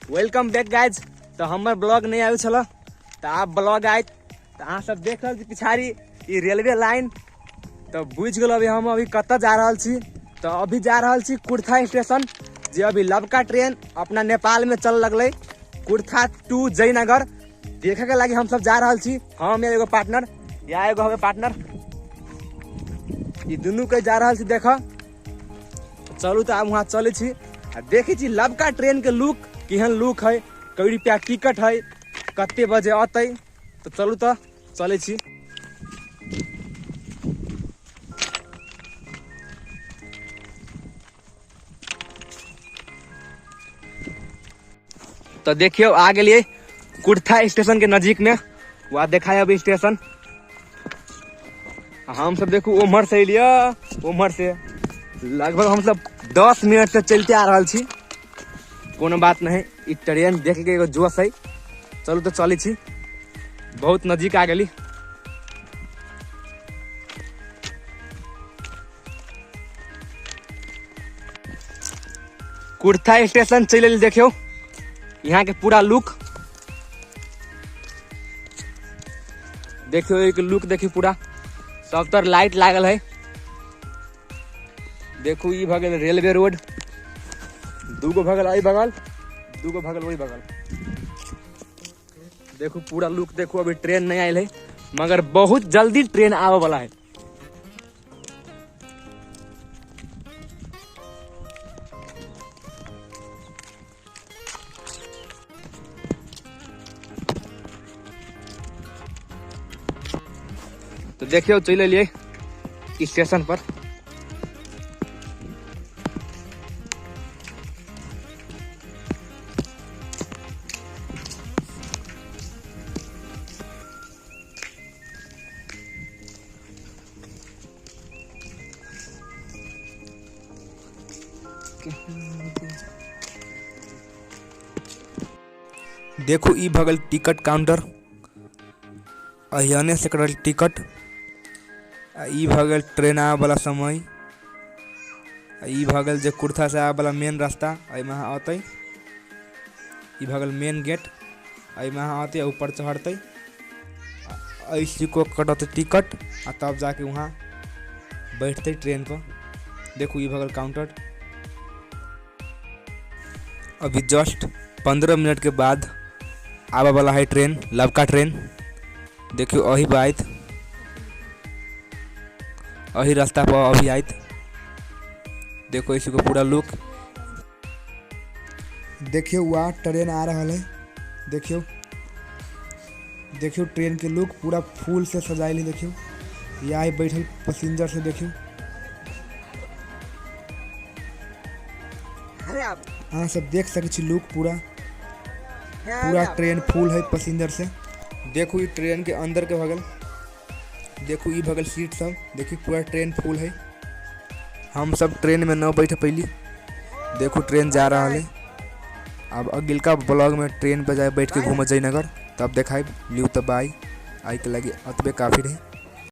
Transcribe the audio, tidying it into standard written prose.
Welcome back guys. तो हमर blog नहीं आयल छल तो आब ब्लॉग आयत। तो अहाँ सब देख रहल छी पिछाड़ी ई रेलवे लाइन, तो बुझि गेल अभी हम अभी कतऽ जा रहल छी। तो अभी जा रहल छी कुर्था स्टेशन, जे अभी लबका ट्रेन अपना नेपाल में चल लगलै, कुर्था टू जयनगर। देखे के लागी हम सब जा रहल छी, हम या एगो पार्टनर या एगो हवे पार्टनर, ई दुनू के जा रहल छी देख। चलू तो आब वहाँ चलै छी आ देखै छी लबका ट्रेन के लुक केहन लुक है, कई रुपया टिकट है, कते बजे अतै। तो चलू तो चलै छी। तो देखियो आ गेलियै कुर्था स्टेशन के नजीक में, वह देखाय अभी स्टेशन। हम सब देखू उम्हर से एलियै, उम्हर से लगभग हम सब 10 मिनट से चलते आ रहल छी। कोनो बात नहीं, ई ट्रेन देख के एगो जोश है। चलू तो चलै छी, बहुत नजीक आ गेली। कुर्था स्टेशन चलि एली। देखियौ यहाँ के पूरा लुक देखियौ, एक लुक देखियौ पूरा, सब तर लाइट लागल है। देखू ई भऽ गेल रेलवे रोड, दूगो भऽ गेल एहि बगल, दूगो भऽ गेल ओहि बगल। देखू पूरा लुक देखू। अभी ट्रेन नहीं आयल है, मगर बहुत जल्दी ट्रेन आबऽ वाला है। तो देखियो चलि एलियै स्टेशन पर। देखू ई भऽ गेल टिकट काउंटर, अहियाने से करल टिकट। आ ई भऽ गेल ट्रेन आबऽ वाला समय। आ ई भऽ गेल जे कुर्था से आबऽ वाला मेन रास्ता, एहिमे अहाँ अतै। ई भऽ गेल मेन गेट, एहिमे अहाँ अतै ऊपर चढ़तै, एहि सिक्को कटतै टिकट, आ तब जाके वहाँ बैठतै ट्रेन पर। देखू ई भऽ गेल काउंटर। अभी जस्ट 15 मिनट के बाद आबऽ वाला है ट्रेन, लबका ट्रेन। देखियो अही पर आयत, अही रास्ता पर अभी आयत। देखो इसी को पूरा लुक देखियो। वहाँ ट्रेन आ रहा है, देखियो देखियो ट्रेन के लुक पूरा फूल से सजाइल है। देखियो यहाँ बैठल पैसेंजर से देखियो। अहाँ सब देख सकै छी लुक पूरा, पूरा ट्रेन फुल है पैसेंजर से। देखू ई ट्रेन के अंदर के भगल, देखू ई भगल सीट सब, देखियो पूरा ट्रेन फुल है। हम सब ट्रेन में न बैठ पैली। देखू ट्रेन जा रहा है। अब अगिलका ब्लॉग में ट्रेन पर जाए बैठ के घूम जयनगर, तब देखाब। लियू तो बाय, आई के लगे अतबे काफी रहे।